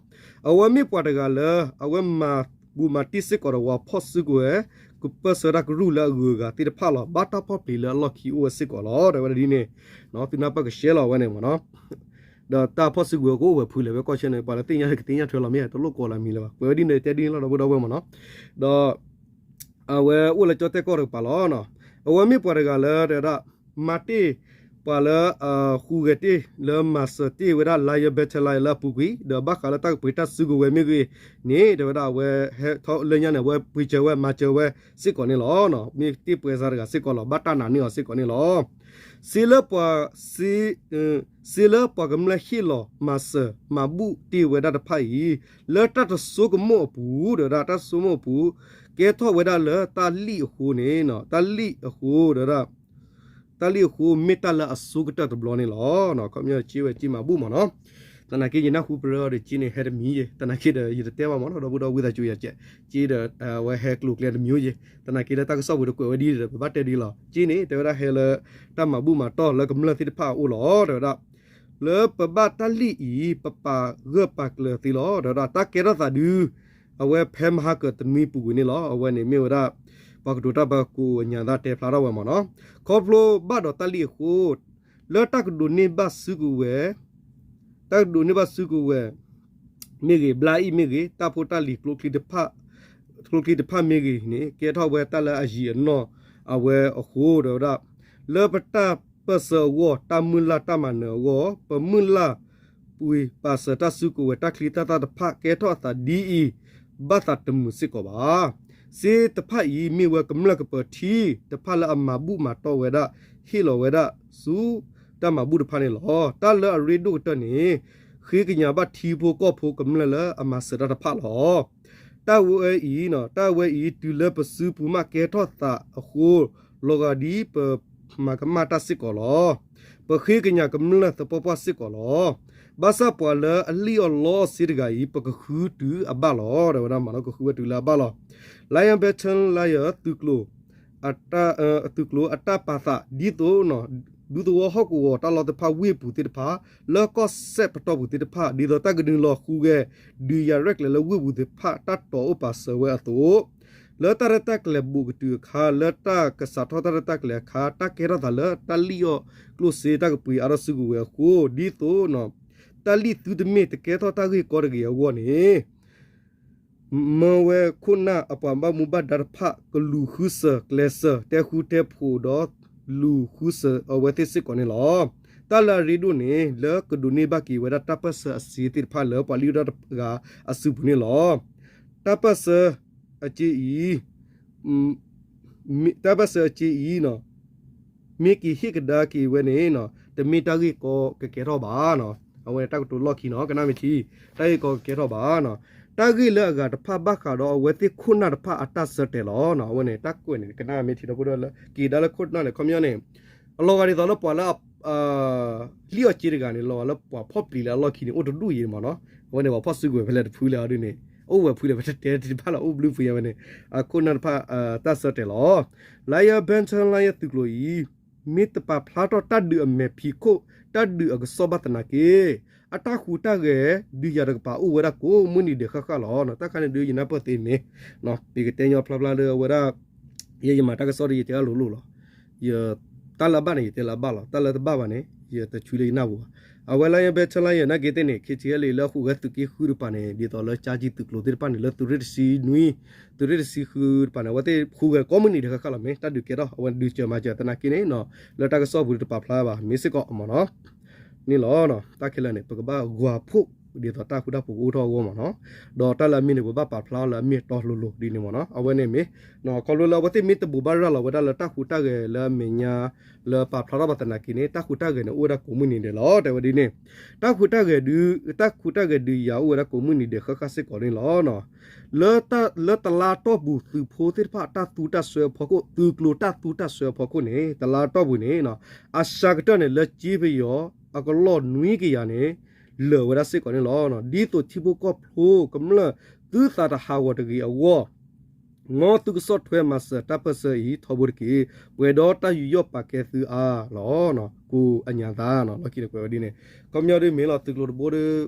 အဝဲမ့ၢ်ပှၤတဂၤလၢ အဝဲမၤဘူးမၤတံၢ်စ့ၢ်ကီးဒီးပှၤဖီၣ်စုကဝဲၤ ကပၢၢ်ဆၢတၢ်ကရူၢ်လၢအဂုၤအဂၤသ့ၣ်တဖၣ်လီၤ. ဘၣ်တၢ်ဖီၣ်ပျံၤလၢအလီၢ်ခံအိၣ်ဝဲစ့ၢ်ကီးလီၤ. တဲဝဲဒၣ်ဒ်န့ၣ် သုနၢ်ပၢၢ်ကရှဲလီၤဝဲန့ၣ်မ့ၢ်နီၤ. ဒီးတၢ်ဖီၣ်စုကဝဲၤကအိၣ်ဝဲဖုလဲၣ်ဝဲကီၢ်ဆၢန့ၣ် ပှၤလၢသ့ၣ်ညါကသ့ၣ်ညါထွဲလီၤမ့ၢ် တလိၣ်ကိးလၢအမံၤလၢၤဘၣ်. ကွဲးဝဲဒ်န့ၣ်တဲဒ်န့ၣ်လီၤ ဒီပုၢ်ဒီဝဲၢ်မ့ၢ်နီၤ. ဒီး အဝဲအိၣ်လၢကၠီၣ်တဲၣ်ကီၢ်တကပၤလီၤ. အဝဲမ့ၢ်ပှၤတဂၤလၢ တဲဝဲဒၣ် မၤတ့ၢ် ပှၤလၢ ဟူးဂဲၤတ့ၢ်လၢမၤစၢၤတ့ၢ်ဝဲဒၣ် Lion Battalion လၢအပူၤကွံာ် ဒီးဘၣ်ဃးလၢတၢ်ကပှ့ၤတၢ်စုကဝဲၤမ့ၢ်ဂ့ၤန့ၣ် တဲဝဲဒၣ်အဝဲဟဲထီၣ်လၢညါန့ၣ် အဝဲပှ့ၤစၢၤဝဲမၤစၢၤဝဲစ့ၢ်ကီးန့ၣ်လီၤ. မ့ၢ်တ့ၢ်ပှဲၤစါတဂၤစ့ၢ်ကီးလီၤ. ဘၣ်တၢ်နာ်န့ၢ်အီၤစ့ၢ်ကီးန့ၣ်လီၤ. စ့လၢပှၤ စ့ စ့လၢပှၤကမျၢၢ်ဟ့ၣ်လီၤမၤစၢၤမၤဘူၣ်တ့ၢ်ဝဲဒၣ်တဖၣ်အံၤ လၢတၢ်တဆိကမိၣ်အပူၤ တဲဝဲဒၣ်တၢ်တဆိကမိၣ်အပူၤ ကဲထီၣ်ဝဲဒၣ်လၢတၢ်လံၣ်အဃိန့ၣ် တၢ်လံၣ်အဃိ တဲဝဲဒၣ် တၢ်လံၣ်အဃိမ့ၢ်တၢ်လၢအဆိကတၢၢ်တဘျီန့ၣ်လီၤ. ခီပညီစ့ဝဲစ့မၤဘူၣ်မ့ၢ်နီၤ. သနာ်က့ယနၢ်ဟူပရၢအီၤဒီးစ့န့ၣ် ဟဲတမံၤယဲၢ် သနာ်က့ဒီး ယတတဲဘၣ်မ့ၢ်နီၤ ဒီပုၢ်ဒီဝဲၢ်သးစူၤယၤကဲး စ့ဒီး အဝဲဟဲကျိၤကျဲတမံၤယဲၢ် သနာ်က့လၢတၢ်ကစီၣ်ပူၤတကွဲးဝဲဒ်ဒီး ပဘၣ်တဲဒ်လီၤ. စ့န့ၣ် တဲဝဲဒၣ်ဟဲလၢ တၢ်မၤဘူၣ်မၤတီၢ်လၢကမျၢၢ်သ့ၣ်တဖၣ်အအိၣ်လီၤ တဲဝဲဒၣ် လၢပဘၣ်တၢ်လံၣ်အံၤ ပပာ်ဂၢၢ်ပာ်ကျၢၤသ့လီၤ တဲဝဲဒၣ် တၢ်ကဲထီၣ်သးဒု အဝဲဖဲမဟါကတနွံပူၤကွံာ်န့ၣ်လီၤ. အဝဲန့ၣ်မ့ၢ်ဝဲဒၣ် ပှၤကတိၤတၢ်ဘၣ်ကိးအညါသးတဲဖျါထီၣ်ဝဲမ့ၢ်နီၤ. ခီဖျိဘၣ်ဒီးတၢ်လံၣ်အဃိ လၢတၢ်ကဒိးန့ၢ်ဘၣ်စုကဝဲၤ တၢ်ကဒိးန့ၢ်ဘၣ်စုကဝဲၤ မ့ၢ်ဂ့ၤ ဘျါအံၣ်မ့ၢ်ဂ့ၤ တၢ်ဖိတၢ်လံၤ ကျိချံတဖၣ်မ့ၢ်ဂ့ၤန့ၣ် ကဲထီၣ်ဝဲတၢ်လၢအယံၤအနီၢ်အဝဲအဃိ တဲဝဲဒၣ် လၢပတၢ်ပၢၢ်ဆၢအဂီၢ် တၢ်မုၢ်လၢ်တၢ်မၤနၢၤအဂီၢ် ပမုၢ်လၢ်ပှ့ၤပာ်စၢၤတၢ်စုကဝဲၤ တၢ်ချံတၢ်သၣ်တဖၣ် ကဲထီၣ်အသးဒ်အံၤ ဘၣ်သးတမုာ်စ့ၢ်ကီးဘၣ်. စ့တဖၣ်အံၤ မ့ၢ်ဝဲကမျၢၢ်ကပၢၤထံတဖၣ်လၢအမၤဘူၣ်မၤတီၢ်ဝဲဒၣ် ဟ့ၣ်လီၤဝဲဒၣ်ဆူ တၢ်မၤဘူၣ်တဖၣ်န့ၣ်လီၤ. တၢ်လၢအရ့ဒိၣ်ကတၢၢ်န့ၣ် ဃ့ကညးဘၣ်ထံဖိကီၢ်ဖိကမျၢၢ်လၢအမၤစၢၤတၢ်တဖၣ်လီၤ. တၢ်ဝဲအံၤ တၢ်ဝဲအံၤ တုၤလၢပစုပူၤမးကဲထီၣ်သးအဃိ လီၤဂာ်ဒ်ပမၤကမၣ်တၢ်စ့ၢ်ကီးလီၤ. ပဃ့ကညးကမျၢၢ်သပှၢ်ပှၢ်စ့ၢ်ကီးလီၤ. ဘၣ်ဆၣ်ပှၤလၢအလံၣ်အီၣ်လီအီၣ်စ့တဂၤအံၤ ပကဃုတုၤအဘၣ်လီၤ တဲဝဲဒၣ်မ့ၢ်နီၤ ကဃုဝဲတုၤလၢအဘၣ်လီၤ. Lion Battalion သုးကျိၤ အတၢ် သုးကျိၤအတၢ်ပာ်သး ဒ်သိး ဒူသဝီဟီၣ်ကဝီၤတၢ်လီၢ်သ့ၣ်တဖၣ် ဝ့ၢ်ပူၤသ့ၣ်တဖၣ် လၢကီၢ်စဲၣ်ပတီၢ်ပူၤသ့ၣ်တဖၣ် ဒ်သိးတၢ်ကနုာ်လီၤဃုဂဲၤ ဒုးယၤရဲၣ်ကျဲၤလၢဝ့ၢ်ပူၤသ့ၣ်တဖၣ် တၢ်တိာ်အိၣ်ပာ်စၢၤဝဲအသိး လၢတၢ်ရဲၣ်တၢ်ကျဲၤဘူးကတုၤအခါ လၢတၢ်ကစးထီၣ်တၢ်ရဲၣ်တၢ်ကျဲၤအခါ တၢ်ကဲထီၣ်သးလၢတၢ်လံၣ်အီၣ်ကျိၣ်စ့ တၢ်ကပှ့ၤအါထီၣ်စုကဝဲၤအဃိ ဒ်သိး တၢ်လံၣ်သုတမ့ၢ်တကဲထီၣ်တၢ်ဂ့ၢ်ကီတဂ့ၤအဂီၢ်န့ၣ် မၢဝဲခိၣ်နၢ်အပှၤဘၣ်မူဘၣ်ဒါတဖၣ် ကလူၤဃုစၢၤကျဲးစၢး တဲဃူတဲဖိးဒီး လူၤဃုစၢၤအဝဲသ့ၣ်စ့ၢ်ကီးန့ၣ်လီၤ. တၢ်လၢအရ့ဒိၣ်န့ၣ် လၢကဒိးန့ၢ်ဘၣ်က့ၤဝဲဒၣ်တၢ်ပၢၢ်ဆၢအစ့သ့ၣ်တဖၣ်လၢပှၤလံၣ်အီၣ်တၢ်တဂၤအစုပူၤန့ၣ်လီၤ. တၢ်ပၢၢ်ဆၢအစ့အံၤ တၢ်ပၢၢ်ဆၢအစ့အံၤ မ့ၢ်က့ၤဟ့ၣ်ကဒါက့ၤဝဲန့ၣ် တမ့ၢ်တၢ်ဂ့ၢ်ကီကကဲထီၣ်ဘၣ်. အဝဲန့ၣ်တၢ်ကတိၤလီၢ်ခံနီၤ ကနၣ်မ့ၢ်ထံ တၢ်ဂ့ၢ်ကီကကဲထီၣ်ဘၣ်. တၢ်ဂ့ၢ်လၢအဂၤတဖၣ်ဘၣ်ဃးဒီးအဝဲသ့ၣ်ခိၣ်နၢ်တဖၣ်အတၢ်ဆၢတဲာ်လီၤ. အဝဲန့ၣ် တၢ်ကွဲးန့ၣ် ကနၣ်မ့ၢ်ထံဒီပုၢ်ဒီဝဲၢ်လၢ က့ၤဒါလၢခိၣ်နၢ်န့ၣ် ခီပညီန့ၣ် အလီၤဂာ်ဒ်သိးလၢပှၤလၢ လံၣ်အီၣ်စ့တဂၤန့ၣ် လီၤဂာ်လၢပှၤဖီၣ်ပျံၤလၢအလီၢ်ခံန့ၣ် အိၣ်တဒူၣ်အံၤမ့ၢ်နီၤ. အဝဲန့ၣ် ပှၤဖီၣ်စုကဝဲၤဖဲလဲၣ်တဖုလဲၣ်အီၤဒ်န့ၣ် အိၣ်ဝဲဖုလဲၣ် ပတတဲတဖၣ်လၢအိၣ်ဘျုးဖုယဝဲန့ၣ် အခိၣ်နၢ်တဖၣ် တၢ်ဆၢတဲာ်လီၤ. Lion Battalion သုးကျိၤအံၤ မ့ၢ်တပာ်ဖျါထီၣ်တၢ်ဒုးအမဲာ်ဖံးခိၣ် တၢ်ဒုးအကစီၣ်ဘၣ်သနာ်က့ အတၢ်ဟူးတၢ်ဂဲၤ ဒုးယၤတကပၤအိၣ်ဝဲဒၣ်ကိးမုၢ်နံၤဒဲးဃၣ်ဃၣ်လီၤ. တၢ်ခါန့ၣ်ဒုးယနၢ်ပၢၢ်သ့မ့ၢ် ပကတဲညီဖျါဖျါလၢအဝဲဒၣ် ယဲယမၤတၢ်ကစီၣ်ဒီးယတဲအလိၤလိၤလီၤ. တၢ်လၢအဘၣ်န့ၣ် ယတဲလၢအဘၣ်လီၤ. တၢ်လၢတဘၣ်ဘၣ်န့ၣ် ယတဆွံလၢယနၢ်ပူၤဘၣ်. အဝဲ Lion Battalion နာ်က့သ့ၣ်န့ၣ် ခ့ဆံယဲလံ လၢဟူးဂဲၤသုးက့ဃုတကပၤန့ၣ် ဒ်သိးလၢကၠါကံသုးကျိၤသ့ၣ်တဖၣ်န့ၣ် လၢသုးရ့ၣ်တဆံနွံ သုးရ့ၣ်တဆံဃုတကပၤန့ၣ် အဝဲသ့ၣ်ဟူးဂဲၤကိးမုၢ်နံၤဒဲးဃၣ်ဃၣ်လီၤ. မ့ၢ်တၢ်ဒုးကဲထီၣ် အဝဲဒုးစၢၤမၤစၢၤသနာ်က့န့ၣ် လၢတၢ်ကစီၣ်ပူၤတပာ်ဖျါဘၣ် မ့ၢ်စ့ၢ်ကီးမ့ၢ်နီၤ န့ၣ်လီၤ. တၢ်ခဲလၢာ်န့ၣ် ပကဘၣ်ဂီၤဖှိၣ် ဒ်သိးတၢ်ဃူတၢ်ဖိးကအိၣ်ထီၣ်အဂီၢ်မ့ၢ်နီၤ. ဒီးတၢ်လၢအမ့ၢ်န့ၣ် ပဘၣ်ပာ်ဖျါအီၤလၢအမ့ၢ်အတီလိၤလိၤဒ်န့ၣ်မ့ၢ်နီၤ. အဝဲန့ၣ်မ့ၢ် ခီဖျိလၢအဝဲသ့ၣ်မ့ၢ်တဘိးဘၣ်ရၤလီၤဝဲဒၣ်လၢတၢ်ဃူတၢ်ဂဲၤလၢအမဲာ်ညါလၢပာ်ဖျါထီၣ်ဘၣ်သနာ်က့န့ၣ် တၢ်ဃူတၢ်ဂဲၤန့ၣ် အိၣ်ဝဲဒၣ်ကိးမုၢ်နံၤဒဲးလီၤ. တဲဝဲဒ်န့ၣ် တၢ်ဃူတၢ်ဂဲၤဒုး တၢ်ဃူတၢ်ဂဲၤဒုးယၤအိၣ်ဝဲဒၣ်ကိးမုၢ်နံၤဒဲးဃၣ်ဃၣ်စ့ၢ်ကီးန့ၣ်လီၤ. လၢ လၢတလါတီၢ်ပူၤ သုးဖိသ့ၣ်တဖၣ်တၢ်သူတၢ်စွဲအဖီခိၣ် သုးကျိၤတၢ်သူတၢ်စွဲအဖီခိၣ်န့ၣ် တလါတီၢ်ပူၤန့ၣ် အစှၤကတၢၢ်န့ၣ် လၢကၠ့ပယီၤအကလီၢ်နွံကယၤန့ၣ် လၢာ်ဝဲဒၣ်စ့ၢ်ကီးန့ၣ်လီၤ. ဒ်သိးထံဖိကီၢ်ဖိကမျၢၢ်သုသးတဟးဂီၤတဂ့ၤအဂီၢ် မ်သုကဆီၣ်ထွဲမၤစၢၤတၢ်ပၢၢ်ဆၢအံၤထီဘိတက့ၢ်. ပှဲၤဒီးတၢ်ယူးယီၣ်ပာ်ကဲသုအါလီၤ. ကိးအညါသးနီၤ လီၢ်ခံန့ၣ်ကွဲးဝဲဒ်န့ၣ် ခီပညီဒ်မ့ၢ်လီၤ သုးကျိၤတဘိဒီး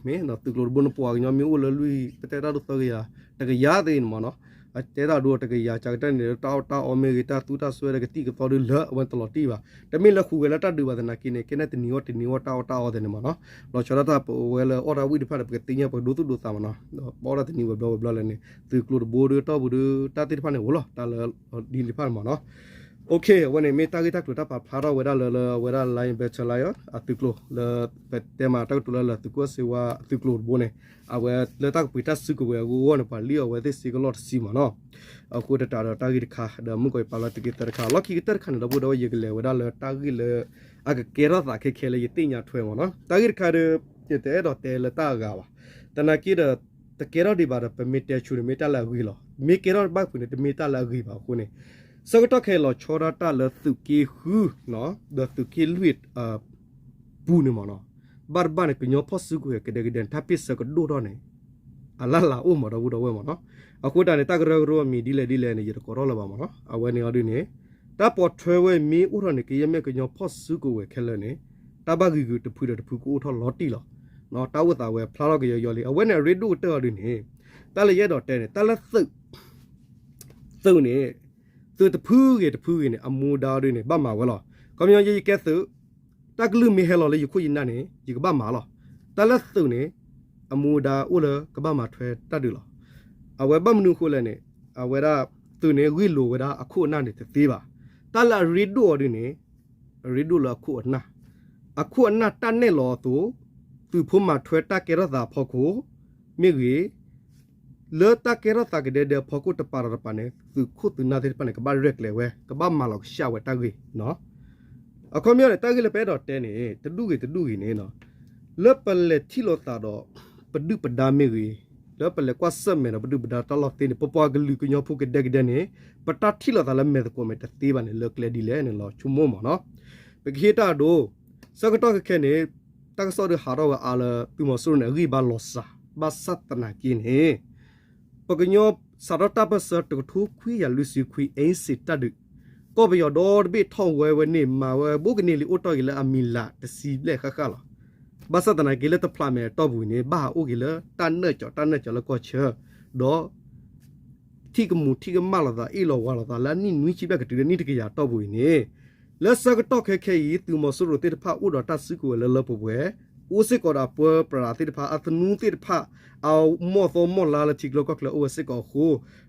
မ့ၢ်သုးကျိၤတဘိနပှၤကညီမ့ၢ်အိၣ်လၢလွံၢ် ပတဲတၢ်ဒိၣ်သၢကယၤ တကယၤသ့န့ၣ်မ့ၢ်နီၤ အတဲတၢ်ဒိတကယၤ ကကတၢၢ်န့ၣ် တၢ်အီၣ်တၢ်အီမ့ၢ်ဂ့ၤ တၢ်သူတၢ်စွဲဒီးကသံၣ်ကသီဒုလၢအဝဲတလီၤတံၢ်ဘၣ်. တမ့ၢ်လၢဃူးဂဲၤလၢတၢ်ဒုးဘၣ်သနာ်က့န့ၣ် ကဲန့ၣ်တနံၤအီၣ်တနံၤအီၣ်တၢ်အီၣ်တၢ်အီသ့န့ၣ်မ့ၢ်နီၤ လီၤဆီဒၣ်တၢ်ပဝဲလၢအီၣ်တၢ်ဝံၣ်တဖၣ်န့ၣ် ပကသ့ၣ်ညါပကဒိသူၣ်ဒိသးမ့ၢ်နီၤ ပအီၣ်တၢ်တနံၤဝဲဘျီဝဲဘျီလၢန့ၣ် သုးကျိၤတဘိဒီးတီၢ်ပူၤဒီးတၢ်သ့ၣ်တဖၣ်န့ၣ်အိၣ်လီၤ တၢ်လၢဒ်န့ၣ်တဖၣ်န့ၣ်မ့ၢ်နီၤ အဝဲန့ၣ်မ့ၢ်တၢ်ဂ့ၢ်တၢ်ကျိၤတၢ်ပာ်ဖျါထီၣ်ဝဲဒၣ်လၢ လၢအဝဲဒၣ် Lion Battalion အသုးကျိၤလၢ ပတဲမးတၢ်ကတိၤလၢလၢသုးခိၣ်စ့ဝါအသုးကျိၤတဘိန့ၣ် အဝဲလၢတၢ်ကပှ့ၤတၢ်စုကဝဲၤအဂီၢ်န့ၣ် ပှၤလံၣ်အီၤဝဲသ့ၣ်စ့ကလီၢ်တဆံမးနီၤ. အဃိသတးဒီးတၢ်ဂ့ၢ်တခါ ဒီးမုၢ်ကီၤအံၤပာ်လီၤသုးက့သၢတခါ လီၢ်ခံကတၢၢ်တခါန့ၣ် ဒီပုၢ်ဒီဝဲၢ် ယကလဲၤဝဲဒၣ်လၢတၢ်ဂ့ၢ်လၢ အကကဲထီၣ်သးခဲခဲလၢယသ့ၣ်ညါထွဲမးနီၤ. တၢ်ဂ့ၢ်တခါဒီး ယတအဲၣ်ဒိးတဲလၢတၢ်အဂၤဘၣ်. သနာ်က့ဒီး တကဲထီၣ်ဒံးဘၣ်ဒီး ပမ့ၢ်တဲဆူန့ၣ် မ့ၢ်တၢ်လၢအဂ့ၤလီၤ. မ့ၢ်ကဲထီၣ်ဘၣ်ဖုးန့ၣ် တမ့ၢ်တၢ်လၢအဂ့ၤဘၣ်အဃိန့ၣ် ဆၢကတီၢ်ခဲအံၤလီၤဆီဒၣ်တၢ်လၢသုးက့ဃု ဒီးသုးက့လွံၢ် ပူၤန့ၣ်မးနီၤ, ဘၣ်တဘၣ်န့ၣ် ကညီဖီၣ်စုကဝဲၤကဒဲကဒဲန့ၣ် တၢ်ပ့ၢ်ဆၢကဒိၣ်ထီၣ်န့ၣ် အလၢ်လၢ်အိၣ်မး ဒီပုၢ်ဒီဝဲၢ်မးနီၤ. အဃိတၢ်န့ၣ် တၢ်ကရၢကရိအမံၤဒ်လဲၣ်ဒ်လဲၣ်န့ၣ် ယတကိးထီၣ်လၢၤဘၣ်မးနီၤ. အဝဲန့ၣ်အီၤဒ်န့ၣ် တၢ်ပိာ်ထွဲဝဲမ့ၢ်အိၣ်ထီၣ်န့ၣ် ကယဲၢ်မ့ၢ်ကညီဖီၣ်စုကဝဲၤခဲလၢာ်န့ၣ် တၢ်ဘၣ်ဂံာ်ဂုာ်တဖုဒီးတဖုကအိၣ်ထီၣ်လီၤတံၢ်လီၤ. တၢ်အိၣ်သးဝဲဖျါထီၣ်ကယီယီလံ. အဝဲန့ၣ်အရ့ဒိၣ်ကတၢၢ်အီၤဒ်န့ၣ် တၢ်လၢယအဲၣ်ဒိးတဲန့ၣ် တၢ်လၢသုး သုးန့ၣ် သုးတဖုဂ့ၤတဖုဂ့ၤန့ၣ် အမူဒါဒ်န့ၣ် ဘၣ်မၤဝဲလီၤ. ခီပညီယဲယကဲသုး တၢ်ကလုၢ်မ့ၢ်ဟဲလီၤလၢယခိၣ်ယနၢ်န့ၣ် ယကဘၣ်မၤလီၤ. တၢ်လၢသုးန့ၣ် အမူဒါအိၣ်လၢကဘၣ်မၤထွဲတၢ်ဒုးလီၤ. အဝဲဘၣ်မနုၤအဃိလဲၣ်န့ၣ် အဝဲဒၣ်သုးန့ၣ် ဂ့ၢ်လိာ်ဝဲဒၣ်အခိၣ်အနၢ်န့ၣ်တသ့ဘၣ်. တၢ်လၢအရ့ဒိၣ်အီၤဒ်န့ၣ် အရ့ဒိၣ်လၢအခိၣ်အနၢ်, အခိၣ်အနၢ်တၢ်နဲၣ်လီၤအသိး သုးဖိမၤထွဲတၢ်ကဲထီၣ်သးအဖီခိၣ် မ့ၢ်ဂ့ၤ လၢတၢ်ကဲထီၣ်သးကဒဲဒဲအဖီခိၣ်တပၤဒီးတပၤန့ၣ် သုးခိၣ်သုးနၢ်သ့ၣ်တဖၣ်န့ၣ် ကဘၣ်ရဲၣ်ကျဲၤဝဲ ကဘၣ်မၤလီၤကဆှၣ်ဝဲတၢ်ဂ့ၢ် အခီပညီန့ၣ် တၢ်ဂ့ၢ်လၢပအဲၣ်ဒိးတဲန့ၣ် တဒူၣ်ဂ့ၤတဒူၣ်ဂ့ၤန့ၣ် လၢပလဲၤထံၣ်လိာ်သးဒီး ပဒုၣ်ပဒါမ့ၢ်ဂ့ၤ, လၢပလဲၤကွၢ်ဆၢၣ်မဲာ်ဒီးပဒုၣ်ပဒါတၢ်လီၢ်သ့န့ၣ် ပပှၤကလုာ်ကညီဖိကဒဲကဒဲန့ၣ် ပတၢ်ထံၣ်လိာ်သးလၢမဲာ်သကိးမဲာ်တသ့ဘၣ်န့ၣ် လၢကျဲဒ်လဲၣ်န့ၣ်လီၤ ဆိကမိၣ်မးနီၤ. ပကဟ့ၣ်တၢ်အဒိ ဆၢကတီၢ်ခဲခဲန့ၣ် တၢ်ကစီၣ်ဒုးဟးထီၣ်ဝဲအါလၢသုးမီၤစိရိၤန့ၣ် အဂံၢ်ဘါလီၤစှၤ ဘၣ်ဆၣ်သနာ်က့န့ၣ် ပကညီစးထီၣ်တၢ်ပၢၢ်ဆၢတကထိခွံကယၤလွံၢ်ဆံခွံ အ့စ့းတၢ်ဒုး ကီၢ်ပယီၤဒီတဘ့ၣ်ထီၣ်ဝဲဝဲန့ၣ် မၤဝဲဘိကန့ၢ်လံ အိၣ်တ့ၢ်က့ၤလၢအမံၤလးတဆံဘျဲၣ်ဃၣ်ဃၣ်လီၤ. ဘၣ်ဆၣ်သနာ်က့လၢတဖျးမဲာ်အတီၢ်ပူၤအံၤန့ၣ် ဘၣ်ဟးအိၣ်က့ၤလၢတၢ်နၢၣ်ကၠီတၢ်နၢၣ်ကၠီလၢကီၢ်ဆၢ ဒီး ထံၣ်ကမူးထံၣ်ကမၣ်လိာ်သး အ့ၣ်လိာ်ဝါလိာ်သးလၢအနံၣ်နွံဆံဘျဲၣ်ကတုၤလၢနံၣ်တကယၤအတီၢ်ပူၤအံၤန့ၣ် လၢဆၢကတီၢ်ခဲခဲအံၤ သုးမီၤစိရိၤသ့ၣ်တဖၣ်အိၣ်ဒီးတၢ်စုကဝဲၤလၢလၢပှဲၤပှဲၤ, အိၣ်စ့ၢ်ကီးဒီးအပၢပြးသ့ၣ်တဖၣ် အသနူသ့ၣ်တဖၣ် အမီၢ်သီမီၢ်လါလၢထံကျိကီၢ်ကျၢၤအိၣ်ဝဲစ့ၢ်ကီးအဃိ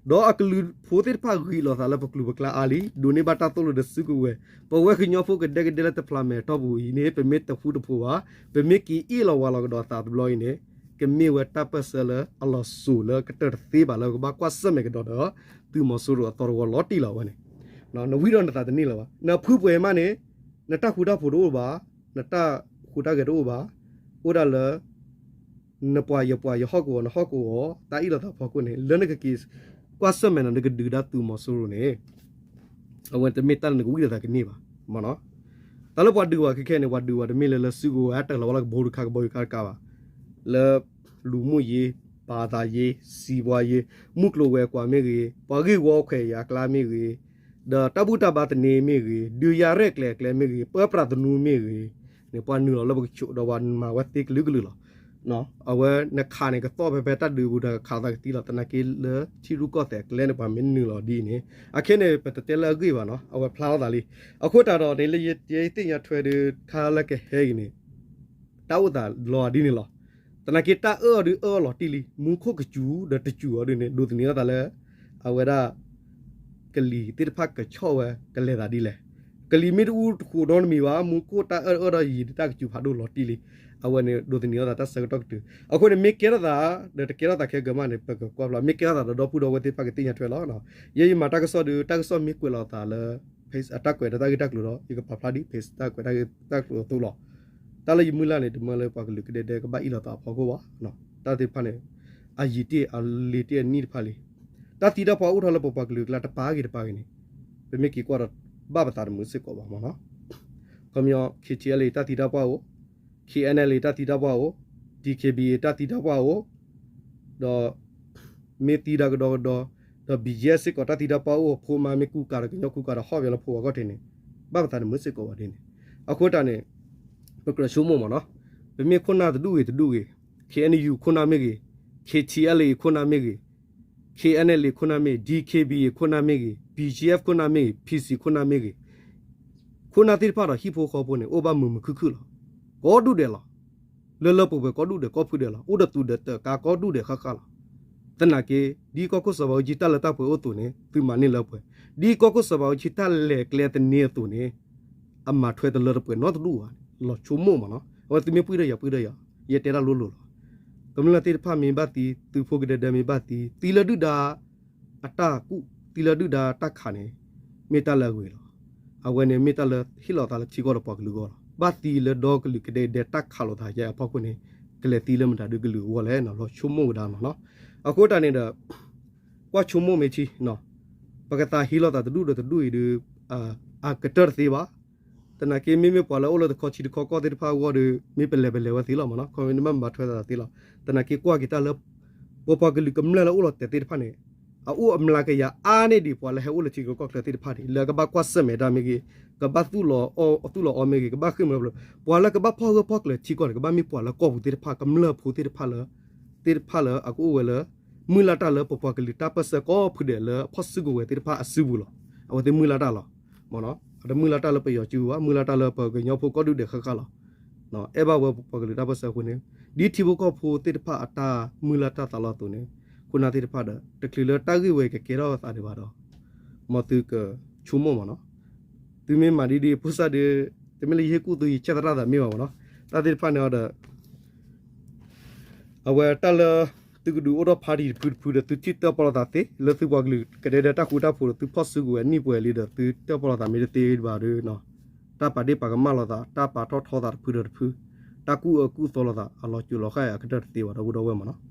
ဒီးအကလုာ်ဖိသ့ၣ်တဖၣ်ဂံၢ်လိာ်သးလၢပကလုာ်ပကျါအါလံ, ဒိးန့ၢ်ဘၣ်တၢ်သိၣ်လိဒီးစုကဝဲၤ, ပဝဲကညီဖိကဒဲကဒဲလၢတဖျးမဲာ်အတီၢ်ပူၤအံၤန့ၣ် ပမ့ၢ်တဃူတဖိးဘၣ်, ပမ့ၢ်က့ၤအ့ၣ်လီၤဝါလီၤကဒီးသးတဘျီအံၤန့ၣ် ကမ့ၢ်ဝဲတၢ်ပၢၢ်ဆၢလၢအလီၤစိၤလၢကတၢၢ်တသ့ဘၣ်လၢကဘၣ်ကွၢ်ဆၢၣ်မဲာ်ကဒီးဒီး သုးမီၤစိရိၤအသီတဝီလီၤတံၢ်လီၤဝဲန့ၣ်, နဝံၣ်ဒီးနသးတန့ၢ်လၢၤဘၣ်, နဖုပှဲၤမးန့ၣ် နတၢ်ဃူတၢ်ဖိးတအိၣ်ဘၣ်, နတၢ်ဃူတၢ်ဂဲၤတအိၣ်ဘၣ်, အိၣ်ဒၣ်လၢ နပှၤယပှၤ ယဟီၣ်ကဝီၤ နဟီၣ်ကဝီၤ တၢ်အ့ၣ်လိာ်သးဖီခိၣ်န့ၣ် လၢနကက့ၤကွၢ်ဆၢၣ်မဲာ်ဒီးနကဒုးဒါသုးမီၤစိရိၤန့ၣ် အဝဲတမ့ၢ်တၢ်လၢနကဝံၣ်ဒီးသးကန့ၢ်ဘၣ်. တၢ်လၢပှၤဒုးဝဲခဲခဲန့ၣ် ပှၤဒုးဝဲတမ့ၢ်လၢလၢစုကဝဲၤ အတၢ်လီၤဝဲလၢကဘီယူၤတခါကဘီယူၤတခါတကးဘၣ်, လၢ လူမှုရေး, ဘာသာရေး, စီးပွားရေး, မုၢ်ကျိၤဝဲၤကွာ်မ့ၢ်ဂ့ၤ, ပှၤဂ့ၢ်ဝီခွဲးယာ်အကျါမ့ၢ်ဂ့ၤ, ဒီးတၢ်ဘူၣ်တၢ်ဘါသန့မ့ၢ်ဂ့ၤ, ဒုးယၤရဲၣ်ကျဲၤအကျဲမ့ၢ်ဂ့ၤ, ပၢပြးသနူမ့ၢ်ဂ့ၤ, န့ၣ်ပှၤနုာ်လီၤလၢပကဆိးဒီးပှၤမၤဝဲသ့ကလုာ်ကလုာ်လီၤ. အဝဲနခးန့ၣ် ကသီၣ်ဖဲဖဲတၢ်ဒုးပူၤဒီးခးသးကသံလီၤ. သနာ်က့လၢထံရူၢ်ကီၢ်သဲးအကျဲန့ၣ် ပှၤမ့ၢ်နုာ်လီၤဒ်အံၤန့ၣ် အခဲန့ၣ် ပတတဲလၢအဂ့ၢ်ဘၣ်နီၤ အဝဲဖျါထီၣ်သးလံ. အဃိသတးဒီးန့ၣ် လၢယသ့ၣ်ညါထွဲဒုး ခါလၢကဟဲအံၤန့ၣ် တၢ်အိၣ်သးလီၤဒ်န့ၣ်လီၤ. သနာ်က့တၢ်အၢၣ်အီၤဒုးအၢၣ်အီၤလီၤတံၢ်လံ. မူခိၣ်ကစူၤဒီးတစူၤအီၤဒုးန့ၣ် ဒိးသန့ၤထီၣ်သးလၢ အဝဲဒၣ် ကလံၤသ့ၣ်တဖၣ်ကဆီၣ်ဝဲကလဲၤသးဒ်လဲၣ်. ကလံၤမ့ၢ်တအူတဃိးဒီတမံၤဘၣ် မူခိၣ်တၢ်အၢၣ်အၢၣ်ဒီးယံၤတၢ်ကစူၤဖးဒိၣ်လီၤတံၢ်လံ. အဝဲန့ၣ်ဒိးသန့ၤထီၣ်သးတၢ်ဆၢကတီၢ်ကတုၤ အဃိန့ၣ် မ့ၢ်ကဲထီၣ်သး ဒီးတကဲထီၣ်သးခဲကမၣ်န့ၣ် ပကကွၢ်ဖျါ မ့ၢ်ကဲထီၣ်သးဒီးဒီပုၢ်ဒီဝဲၢ်သ့ၣ်တဖၣ်ကသ့ၣ်ညါထွဲလီၤ. ယဲယမၤတၢ်ကစီၣ်ဒုး တၢ်ကစီၣ်မ့ၢ်ကွဲးလီၤသးလၢ page အတၢ်ကွဲးဒီးတၢ်ဂ့ၢ်တၢ်ကျိၤဒီး ယကပာ်ဖျါဒ် page တၢ်ကွဲးတၢ်ဂ့ၢ်တၢ်ကျိၤအသိးလီၤ. တၢ်လၢယမုၢ်လၢ်န့ၣ် တမၢလၢပှၤကလုာ်ကဒဲဒဲကဘၣ်အ့ၣ်လိာ်သးအဖီခိၣ်ဘၣ်. တၢ်သ့ၣ်တဖၣ်န့ၣ် အယံာ်တ့ၢ်အလံၤတ့ၢ်အနံၣ်တဖၣ်လံ. တၢ်သံတၢ်ပှၢ်အိၣ်ထီၣ်လၢပပှၤကလုာ်အကျါတပၤဂ့ၤတပၤဂ့ၤန့ၣ် ပမ့ၢ်က့ၤကွၢ်ဒီး ဘၣ်ပသးတမုာ်စ့ၢ်ကီးဘၣ်မးနီၤ. ခီပညီ KTLA တၢ်သံတၢ်ပှၢ်အိၣ်, KNLA တၢ်သံတၢ်ပှၢ်အိၣ်, DKBA တၢ်သံတၢ်ပှၢ်အိၣ်, ဒီး မ့ၢ်သံတၢ်ကဒီကဒီ, ဒီး BGF စ့ၢ်ကီးတၢ်သံတၢ်ပှၢ်အိၣ် ဖိမါမ့ၢ်ကူကၤဒီး ကညီကူကၤဒီးဟီၣ်က့ၤလၢဖိဝဲခီၣ်ထံးန့ၣ် ဘၣ်ပသးတမုာ်စ့ၢ်ကီးဘၣ်ဒ်န့ၣ်. အဃိတၢ်န့ၣ် ပကြၢးဆိကမိၣ်မးနီၤ, ပမ့ၢ်ခိၣ်နၢ်တဒူၣ်ဂ့ၤတဒူၣ်ဂ့ၤ, KNU ခိၣ်နၢ်မ့ၢ်ဂ့ၤ, KTLA ခိၣ်နၢ်မ့ၢ်ဂ့ၤ, KNLA ခိၣ်နၢ်မ့ၢ်ဂ့ၤ, DKBA ခိၣ်နၢ်မ့ၢ်ဂ့ၤ, BGF ခိၣ်နၢ်မ့ၢ်ဂ့ၤ, PC ခိၣ်နၢ်မ့ၢ်ဂ့ၤ, ခိၣ်နၢ်သ့ၣ်တဖၣ်ဒီးဟံၣ်ဖိဃီဖိန့ၣ် အိၣ်ဘၣ်မုာ်မုာ်ခုၣ်ခုၣ်လီၤ. ကိးဒူၣ်ဒဲးလီၤ. လၢလၢပှဲၤပှဲၤကိးဒူၣ်ဒဲးကိးဖုဒဲးလီၤ. အိၣ်ဒီးသူၣ်ဒဲးတၢးကါကိးဒူၣ်ဒဲးဃၣ်ဃၣ်လီၤ. သနာ်က့ ဒ်ကီၢ်ခိၣ်စီၤဘးအူကၠံတၢ်လၢတၢ်ပှဲၤအိၣ်အသိးန့ၣ် သုမၤန့ၢ်လၢပှဲၤ, ဒ်ကီၢ်ခိၣ်စီၤဘးအူကၠံတၢ်လဲၤကျဲသန့အသိးန့ၣ် အမၤထွဲတလၢတပှဲၤနီတဒူၣ်ဘၣ်န့ၣ် လီၤဆိကမိၣ်မးနီၤ. အဝဲသုမ့ၢ်ပှံၢ်ဒီးယၤပှံၢ်ဒီးယၤ ယတဲတၢ်လိၤလိၤလီၤ. ကမျၢၢ်သ့ၣ်တဖၣ်မ့ၢ်ဘၣ်သံ သုးဖိကဒဲဒဲမ့ၢ်ဘၣ်သံ သံလၢဒုၣ်ဒါ အတၢ်ကူၣ် သံလၢဒုၣ်ဒါတၢ်ခးန့ၣ် မ့ၢ်တၢ်လၢအဂ့ၤလီၤ. အဝဲန့ၣ်မ့ၢ်တၢ်လၢဟ့ၣ်လီၤသးလၢထံကီၢ်ဒီးပှၤကလုာ်အဂီၢ်လီၤ. ဘၣ်သံလၢဒီကလုာ်ကဒဲဒဲတၢ်ခးလိာ်သးယဲအဖီခိၣ်န့ၣ် ကလဲၤသံလၢမတၤဒုကလုာ်အဂီၢ်လဲၣ်နီၤ လီၤဆိကမိၣ်ကဒါနီၤနီၤ. အဃိတၢ်န့ၣ်ဒီး ကွၢ်ဆိကမိၣ်မ့ၢ်ထံ ပကသးဟ့ၣ်လီၤသးတဒူၣ်ဒီးတဒူၣ်အံၤဒီး အကတၢၢ်တသ့ဘၣ်. သနာ်က့ မ့မ့ၢ်ပှၤလၢအိၣ်လၢတခီဆံတခီကီၢ်သ့ၣ်တဖၣ်အဂီၢ်ဒီး မ့ၢ်ပလဲၤပလဲၤဝဲသ့လီၤမးနီၤ ခီမ့ၢ်မ့ၢ်မၤထွဲသးသ့လီၤ. သနာ်က့ကွၢ်က့ၤတၢ်လၢ ပပှၤကလုာ်ကမျၢၢ်လၢအိၣ်လီၤတဲာ်သ့ၣ်တဖၣ်န့ၣ် အအိၣ်အမျးကယၤအါန့ၢ်ဒံး ပှၤလၢဟဲအိၣ်လၢထံကီၢ်ကီၢ်ချၢသ့ၣ်တဖၣ်န့ၣ် လၢကဘၣ်ကွၢ်ဆၢၣ်မဲာ်တၢ်မ့ၢ်ဂ့ၤ, ကဘၣ်သူၣ်လီၤအီၣ်သူၣ်လီၤအီမ့ၢ်ဂ့ၤ, ကဘၣ်ဃ့ၢ်မှံဟးဖျိး, ပှၤလၢကဘၣ်ဖီၣ်ဂၢၢ်ဖီၣ်ကျၢၤထံကီၢ်န့ၣ် ကဘၣ်မ့ၢ်ပှၤလၢကီၢ်ပူၤသ့ၣ်တဖၣ် ကမျၢၢ်ဖိသ့ၣ်တဖၣ်လၢ သ့ၣ်တဖၣ်လၢအကအိၣ်ဝဲလၢ မုၢ်လၢ်တၢ်လၢပပှၤကလုာ်တၢ်ပၢၢ်ဆၢကိးဖုဒဲးလၢအဖီၣ်စုကဝဲၤသ့ၣ်တဖၣ်အစုပူၤလီၤ. အဝဲသ့ၣ်မုၢ်လၢ်တၢ်လီၤ. မ့ၢ်နီၤ အတမုၢ်လၢ်တၢ်လၢပယီၤစုပူၤဘၣ်, မုၢ်လၢ်တၢ်လၢပကညီဖိကီၢ်ဒူၣ်ဒဲးဃၣ်ဃၣ်လီၤ. အဲၣ်ဘၣ်ဝဲပပှၤကလုာ်တၢ်ပၢၢ်ဆၢအဃိန့ၣ် ဒ်ထံဖိကီၢ်ဖိသ့ၣ်တဖၣ်အတၢ်မုၢ်လၢ်တၢ်သးလီအသိးန့ၣ် ခိၣ်နၢ်သ့ၣ်တဖၣ်ဒီး တချုးလၢတၢ်ဂ့ၢ်ဝဲကကဲထီၣ်သးဒံးဘၣ်ဒီး မ်သုကဆိကမိၣ်မ့ၢ်နီၤ. သုမ့ၢ်မၤဒ်ဒ်အဖိစၢ်ဒီး တမ့ၢ်လၢယဟ့ၣ်ကူၣ်သု ယဆၢသရၣ်သးမ့ၢ်ဘၣ်မ့ၢ်နီၤ. တၢ်သ့ၣ်တဖၣ်န့ၣ်ဒီး အဝဲတၢ်လၢ သုကဒုးအိၣ်ထီၣ်ဖါတံၢ်တဖုတဖုဒီး သုထံၣ်တၢၣ်ပီၣ်လိာ်သးသ့ လၢသုပှၤကလုာ်ကဒဲဒဲတၢ်ဃူတၢ်ဖိးဒီး သုဖီၣ်စုကဝဲၤနံၣ်ပှဲၤလံဒီး သုတၢၣ်ပီၣ်လိာ်သးမ့ၢ်တသ့ဘၣ်ဒီး တၢ်ပာ်ဒ့ၣ်ပာ်ကမၣ်လိာ်သး တၢ်ပာ်ထီၣ်ထီသးတဖုဒီးတဖု တၢ်ကူၣ်အၢကူၣ်သီလိာ်သး အလီၤစူၤလီၤဃၣ်အကတၢၢ်တသ့ဘၣ် ဒီပုၢ်ဒီဝဲၢ်မ့ၢ်နီၤ.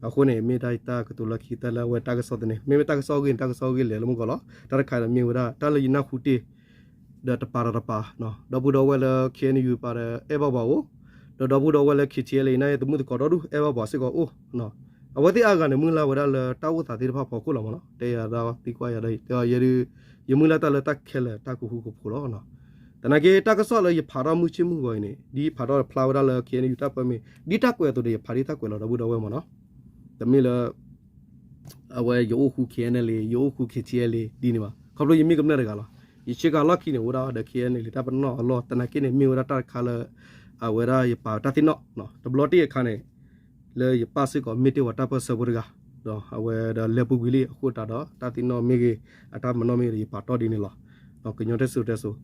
အဃိန့ၣ် မ့ၢ်ဒၣ်ယတၢ်ကတိၤလၢခံ တၢ်လၢအဝဲတၢ်ကစီၣ်သန့ မ့မ့ၢ်တၢ်ကစီၣ်အဂ့ၢ်န့ၣ် တၢ်ကစီၣ်အဂ့ၢ်လဲၤလၢမုၢ်ကီၢ်လီၤ. တၢ်တခါဒီးမ့ၢ်ဝဲဒၣ် တၢ်လၢယနၢ်ဟူတ့ၢ် ဒီးတပၤဒီးတပၤ ဒီပုၢ်ဒီဝဲၢ်လၢ K N U ပၤဒီးအဲၣ်ဘၣ်ပှၤအိၣ်, ဒီးဒီပုၢ်ဒီဝဲၢ်လၢ K T L အံၤန့ၣ် သမုၣ်သကိးဒီဒူၣ် အဲၣ်ဘၣ်ပှၤစ့ၢ်ကီးအိၣ်. အဝဲသ့ၣ်အါဂၤန့ၣ် မုၢ်လၢ်ဝဲဒၣ်လၢတၢ်အိၣ်သးသ့ၣ်တဖၣ်ဖီခိၣ်လီၤမ့ၢ်နီၤ. တဲယၤဒီးသံကွၢ်ယၤဒီး ယဲဒၣ် ယမုၢ်လၢ်တၢ်လၢတၢ်ခဲလၢာ်တၢ်ကဟူကဖိးလီၤ. သနာ်က့ တၢ်ကစီၣ်လၢယဖးထီၣ်မုၢ်ဆ့ၣ်မုၢ်ဂီၤအံၤန့ၣ် ဒ်ဖးထီၣ်ဖျါဝဲဒၣ်လၢ K N U တၢ်ပၢမ့ၢ် ဒ်တၢ်ကွဲးအသိးဒီး ယဖးဒ်တၢ်ကွဲးလီၤ ဒီပုၢ်ဒီဝဲၢ်မ့ၢ်နီၤ. တမ့ၢ်လၢ အဝဲယအိၣ်ဃူ K N L A ယအိၣ်ဃူ K T L A ဒ်န့ၣ်ဘၣ်. ခီဖျိယမ့ၢ်ကမျၢၢ်တဂၤလီၤ. ယဆ့ကၤလီၢ်ခံန့ၣ် အိၣ်ဒၣ်ဒီး K N L A တၢ်ပနီၣ်အလီၢ် သနာ်က့န့ၣ် မ့ၢ်ဝဲဒၣ်တၢ်တခါလၢ အဝဲဒၣ်ယပာ်တၢ်သ့ၣ်နီၣ် တဘျီတ့ၢ်အခါန့ၣ် လၢယပၢ်စ့ၢ်ကီးမ့ၢ်တ့ၢ်ဝဲတၢ်ပၢၢ်ဆၢဖိတဂၤ ဒီးအဝဲဒီးလဲၤပူၤကွံာ်လံအဃိသတးဒီး တၢ်သ့ၣ်နီၣ်မ့ၢ်ဂ့ၤ အတၢ်ပနီၣ်မ့ၢ်ဂ့ၤဒီး ယပာ်တီၢ်ဒ်န့ၣ်လီၤ. ကညီတဲစိၤတဲစိၤ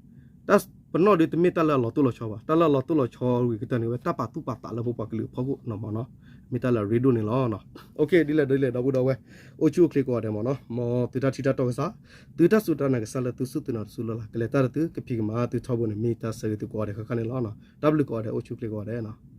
တၢ်ပနီၣ်ဒီးတမ့ၢ်တၢ်လၢအလီၤတိၢ်လီၤဆီဘၣ်. တၢ်လၢအလီၤတိၢ်လီၤဆီဝံၤကတၢၢ်န့ၣ် ဝဲတၢ်ပာ်သူၣ်ပာ်သးလၢပပှၤကလုာ်အဖီခိၣ်နီၤမ့ၢ်နီၤ. မ့ၢ်တၢ်လၢအရ့ဒိၣ်န့ၣ်လီၤ. ဒ်လဲၣ်ဒ်လဲၣ် ဒီပုၢ်ဒီဝဲၢ် အိၣ်ဆူၣ်အိၣ်ချ့ကိးဂၤဒဲးမ့ၢ်နီၤ. မ်သုတၢ်ထံၣ်တၢ်တီကစၢ် သုတၢ်စူၢ်တၢ်နာ်ကစၢ်လၢသုစူၢ်သုနာ်တစူၢ်လၢ်လၢ် ကလဲၤတၢ်ဒီးသုကဖံးကမၤသုထီဘိန့ၣ် မ့ၢ်တၢ်ဆၢဂ့ၤသုကိးဂၤဒဲးဃၣ်ဃၣ်န့ၣ်လီၤ. တၢ်ဘျုးကိးဂၤဒဲး အိၣ်ဆူၣ်အိၣ်ချ့ကိးဂၤဒဲးနီၤ.